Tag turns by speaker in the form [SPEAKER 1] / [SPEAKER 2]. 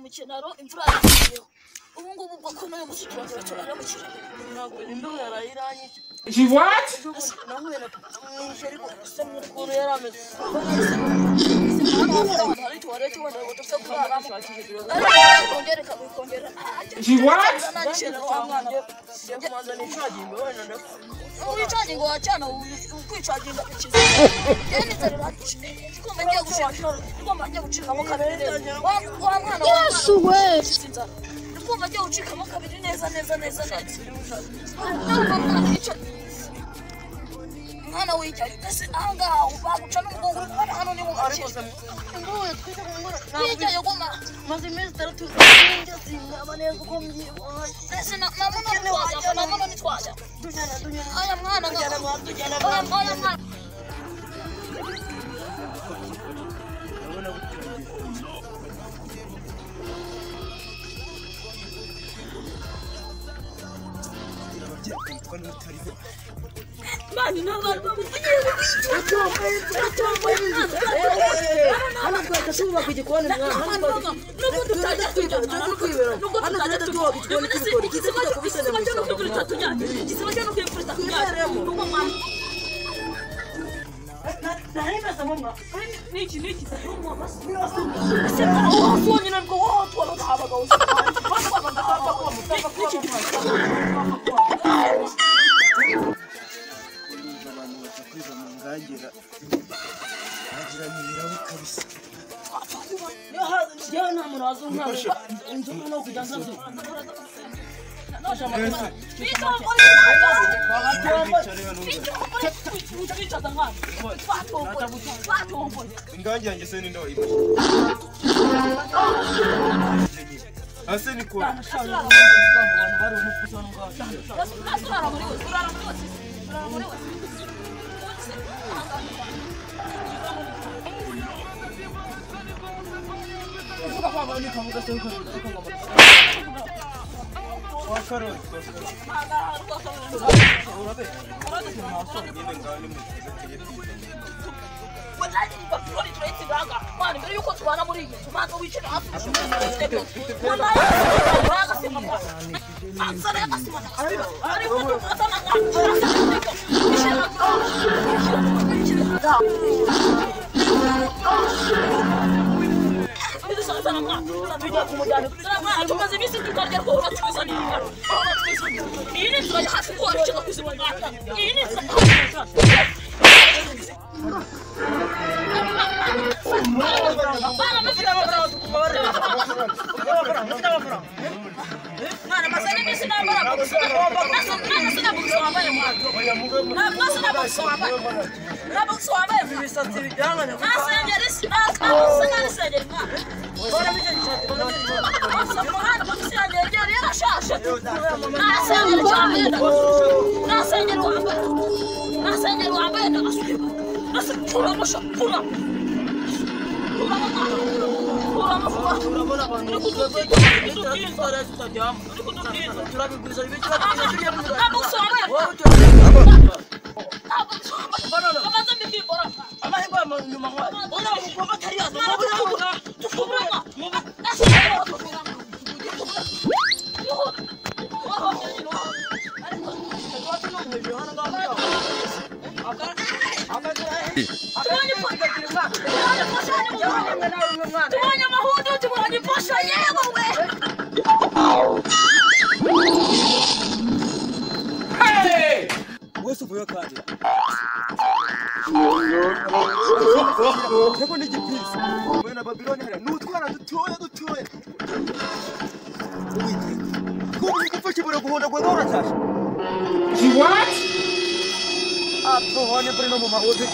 [SPEAKER 1] Mu kinaro imvura yaguyeho. Ubu ngubu ubwo ko n'uyu munsi turongera turara mu kiraro.
[SPEAKER 2] Ntabwo imbeho yarayirangije.
[SPEAKER 3] She what?
[SPEAKER 2] Nahuye na papa mwinshi ariko se ukuntu yari ameze.
[SPEAKER 1] Hari tuwarete wenda ngo dupfe kuraramo. Ariko ikongera.
[SPEAKER 3] She what?
[SPEAKER 2] Ngiye kubanza nicaginge wenda ndapfa.
[SPEAKER 1] Wicaginga wacana ukwicaginga bikiza. Njyewe n'inzara iranyishe. Ndikumva ngiye gushaka. Ndikumva ngiye gucikamo kabiri neza. Wa mwana wa
[SPEAKER 4] Yesu we.
[SPEAKER 1] inzara. Ndikumva ngiye gucikamo kabiri neza neza neza neza. Ndumva mwana yica. Mwana wicaye. Ese aha ngaha baguca n'umugongo uri kubona hano ni mu
[SPEAKER 2] Ariko
[SPEAKER 1] gakire.
[SPEAKER 2] se imbeho yatwite mu ngoro.
[SPEAKER 1] Wicaye guma.
[SPEAKER 2] Maze iminsi itandatu sinjya sinaba neza uko mbyibuha.
[SPEAKER 1] Ese na muno ntitwajya. Na muno ntitwajya.
[SPEAKER 2] Tujyana tujyana.
[SPEAKER 1] Aya mwana
[SPEAKER 2] Tujyana
[SPEAKER 1] nga.
[SPEAKER 2] mwana tujyana
[SPEAKER 1] Aya
[SPEAKER 2] mwana.
[SPEAKER 1] aya mwana.
[SPEAKER 5] Ndabona butangiye. Ababyeyi bitwa n'utariho.
[SPEAKER 1] Mani n'abantu
[SPEAKER 2] Hano twahita twubaka igikoni mwana.
[SPEAKER 1] Nubwo tutajya tujyana, nubwo tutajya tujyana, igisima cyo no kwimvura tujyana, igisima cyo no kwimvura tujyana, nubwo mwana. Niki niki ese mwana wonyine bwo wowe twabaga
[SPEAKER 5] Ndumva abantu bajya kwiba mu ngangira. Ngangira ni ibirabo kabisa.
[SPEAKER 2] Njyewe nta muntu waza umwana inzu no kujya nzazo.
[SPEAKER 5] Ingangi yanjye se ninde wayibashe? Ase ni ko. Wa karoti. Nyine ngaho ni mu kiza
[SPEAKER 1] Wallahi ni Babiloni turayitsindaga mwana mbere yuko tubana muri iyi nzu manza wicare hafi tumaze iminsi tukarya rwo uratuzanira iyi ni inzira hafi ko wabicika kuzima iyi ni inzira. Mwana masana iminsi nambara
[SPEAKER 2] Ibisatsi bijyana. Urabona abantu turabiguza
[SPEAKER 1] Tubonye amahudu, tubonye posha, yewe we.
[SPEAKER 5] Wese uvuye kandi. Yego ni igipisi. Wowe na Babiloni hariya ni utwana dutoya dutoya. Uwiteka. Kuba uri gupfa kibura guhondagura uracyashe.
[SPEAKER 3] She what?
[SPEAKER 5] Apfa hone buri no mu mahudu.